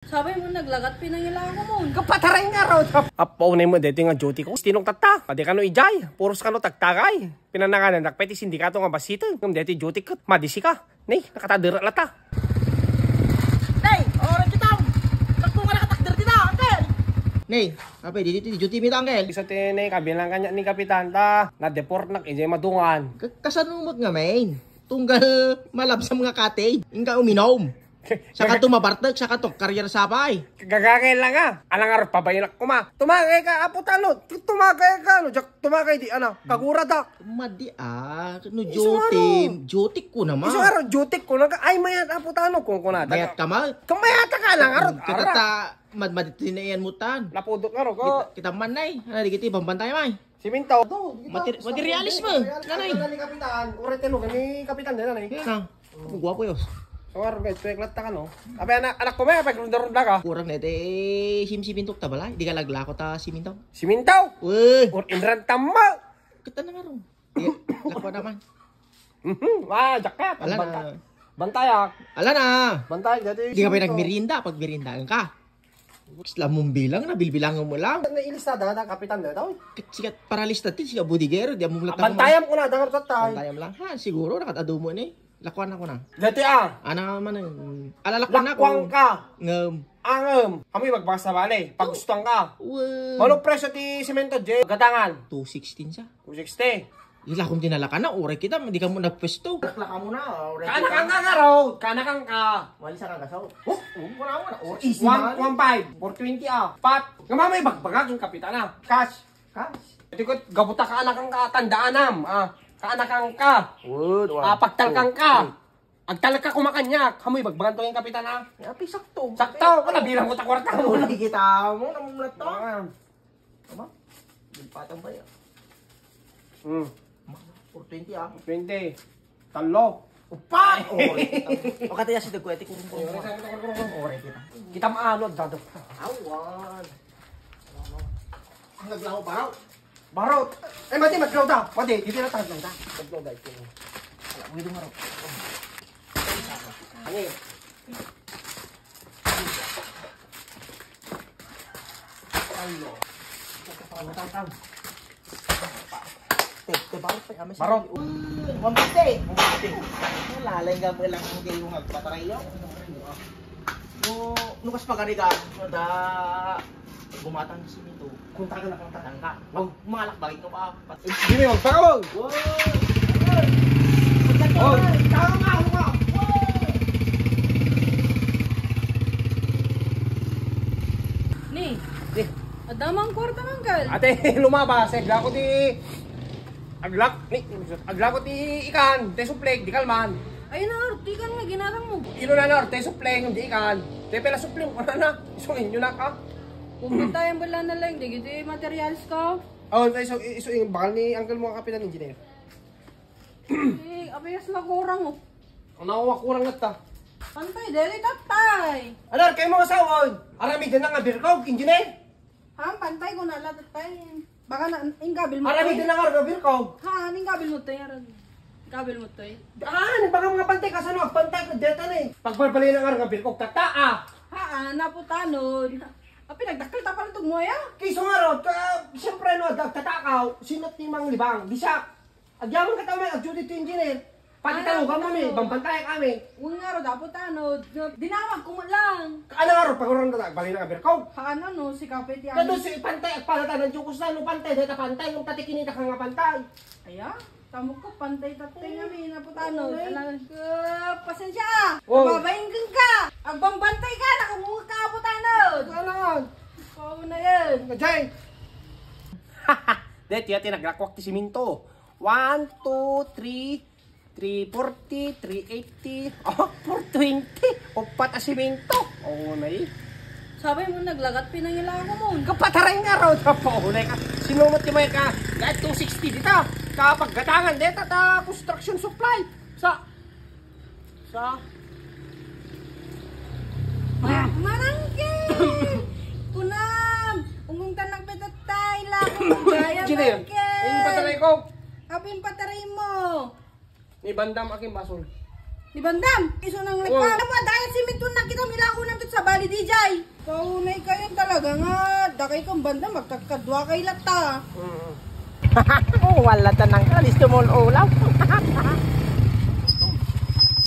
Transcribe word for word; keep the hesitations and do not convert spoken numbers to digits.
Sabay mo naglagat, pinangilako mo. Kapataray nga raw. Apo, unay mo, dito nga duty ko. Tinong tatta. Pwede ka no ijay. Puros ka no tagtagay. Pinananganan, nakpay ti sindikato nga basito. Ngam dito duty ko. Madisi ka. Nay, nakatadera lata. Nay, oras kita. Takbo nga nakatakder kita, uncle. Nay, apay, dito ti duty mi ta, uncle. Isa ti, nay, kabilang kanya ni Kapitan ta. Na-deport nak, ijay madungan. Ka-, kasano mo nga, main? Tunggal malabsam nga cottage. Inka uminom. Saka tumabartek, saka to, career sabay. Gagagay lang, ah. Alang arot, pabayinak kuma. Tumagay ka, Apo Tanod. Tumagay ka, no? Diak tumagay, di, ano, kagura, dak. Madi, ah. No, Isu, duty. Ano? Duty ko naman. Isu, arot, duty ko. Naga, ay, mayat, Apo Tanod. Kung kunada. Mayat ka, ma? Kung mayat ka, alang arot. Kita ta, mad-, mad-, tinayan mo tan. Napudot nga, ro, ko. Kita, kita man, nay. Ano, di kita, bambantay, may. Siminto. Mater-, materialis mo, nanay. Ano ni Kapitan? Uray telo, kami Kapitan din, nanay. Yan na. Ang guwapo, yos. So, araw, guys, pwek latta ka, no? Abi, anak, anak ko, may, pag runda-runda ka. Kurang na ito, eh, sim-simintok ta bala. Di ka laglako ta siminto. Siminto? Uy! Or inran tama! Kita na nga ron. Iya, lako naman. Mhm. Ah, jacket. Ala na. Banta-, bantayak. Ala na. Bantayak, dati Di ka pa siminto. Nagmerienda? Pag meriendaan ka. Isla mong bilang, nabilbilangan mo lang. Nailista da, da, kapitan da, daw. Sikat paralista ti, sikat bodigero, di among latang. Bantayam ko na, dangar tatay. Bantayam lang. Ha, siguro, nakatado mo ni. Lakuan ako na. Dati, ah. Ana man, eh. Ala, lakuan ako. Lakuan ka. Ngem. Angem. Kami magbasa bale. Pagustuhan ka. Well. Mano presyo ti semento, Jay? Gatangan. Two sixteen siya. Two sixty. Ila kung dinala ka na, uray kita, di ka mo nagpwesto. Dakla ka muna, uray kita. Kanakan ka nga raw, kanakan ka. Wali sa kagasaw. Oh, oh, wala mo na. Oh, easy One, man. One five, four twenty, ah. Pat, nga mamay bagbagag yung kapitan, ah. Cash. Cash. Ito ko, gabuta ka, anakan ka, tandaanam, ah. Kaanakan ka. Good one. Ah, pagtalkan ka. Two, three. Agtalka kumakanyak, hamoy bagbagan to yung kapitan, ha? Api, sakto. Sakto, wala bilang ko ta kwarta mo. Wala kita mo, namumulat to. Ah. Tama? Gulpatan ba yan? Hmm. Four twenty, ah. Twenty. Talo. Upat! Oh, kita. O, kata ya si Dagwete, kurong, kurong, kurong. Ore kita. Kita maano, dado. Awan. Ang naglaho, baro. Barot! Ay, mati, maglaw da! Mati, dito na tayo lang da. Maglaw da, ito. Wala, wala, wala. Ano eh? Ano? Te, te, barot pa, kami sa Barot. One fifty! One fifty! Lalay nga ba lang ang kayo magpatarayo? No, nukas pagariga, no, da, gumatang si Mito. Kunta ka na, kunta. Tangka. Wag malak, bakit ka pa? Hindi mo, baka mo! Wow! Oh! Tama, tama! Ni, Eh. Adamang kwarta man, kal. Ate, lumabas, eh, glako ti, aglak, ni, aglako ti ikan, te suplek, di kalman. Ay, na, ti ikan nga ginarang mo. Ilo na, na, te suplek, di ikan. Te pela suplek, wala na. Isong inyo na ka. Pupunta yung bala na lang, di gito yung materials ko. Oh, iso, iso yung bakal ni Uncle mo, Kapitan Engineer. Eh, apiyas na kurang, oh. Ang nakuha kurang na ta. Pantay, dali, tatay. Ano, kayo mga asawa, oh. Arami dyan na nga birkaw, Engineer. Ha, pantay ko na lang, tatay. Baka na, inggabil mo, Arami tay. Dyan na nga birkaw. Ha, inggabil mo, tay, aran. Inggabil mo, tay. Ah, ano, baka mga pantay, kasano, pantay ko, deta na eh. Pagbalbalay na nga birkaw, tata, ah. Ha, ah, naputanod. Ah, pinagdakkel ta pala itong mo, ya? Kiso nga ron, ka, siyempre, no, dag-, tatakaw, sinot ni Mang Libang, di siya. Agyaman ka tama, agduty to engineer. Pati Ano, talo ka mo, ano? Bambantay kami. Uy nga ro, dapat ano, dinawag ko mo lang. Ano nga ro, pag-urang na, bali na ka, Birko? Ha, ano, no, si Kapit yan. Kado si Pantay, agpalatan ng jukos na, no, Pantay, dahil ka Pantay, yung tatikinita ka nga Pantay. Aya, tamo ko, Pantay, tatay nga, may naputano. Uy. Alam ko, pasensya, ah. Oh. Babayin kang ka. Agbambantay ka, nakamukha ka, putano. Ano nga? Ikaw na yan. Ajay. Dahil tiya, tinaglakwak ti siminto. One, two, three, three forty, three eighty, oh, four twenty. Upat a siminto. Oo, na eh. Sabay mo naglagat, pinangilako mo. Kapataray nga raw, napaunay ka. Sinumot ti may ka, kahit two sixty dita. Kapaggatangan dita, ta construction supply. Sa, sa, Marangke! Kunam! Ungungtan ng petatay, lako mo, gaya, Engineer, Marangke! Yung pataray ko. Apin pataray mo? Ni Bandam aking basol. Ni Bandam, isu nang lekpa. Ano ba, dahil si Minton na kita milakunan to sa bali, D J? Paunay kayo talaga nga, dakay kang Bandam, magkakadwa kay latta. Oh, wala ta nang kalis tumul ulaw.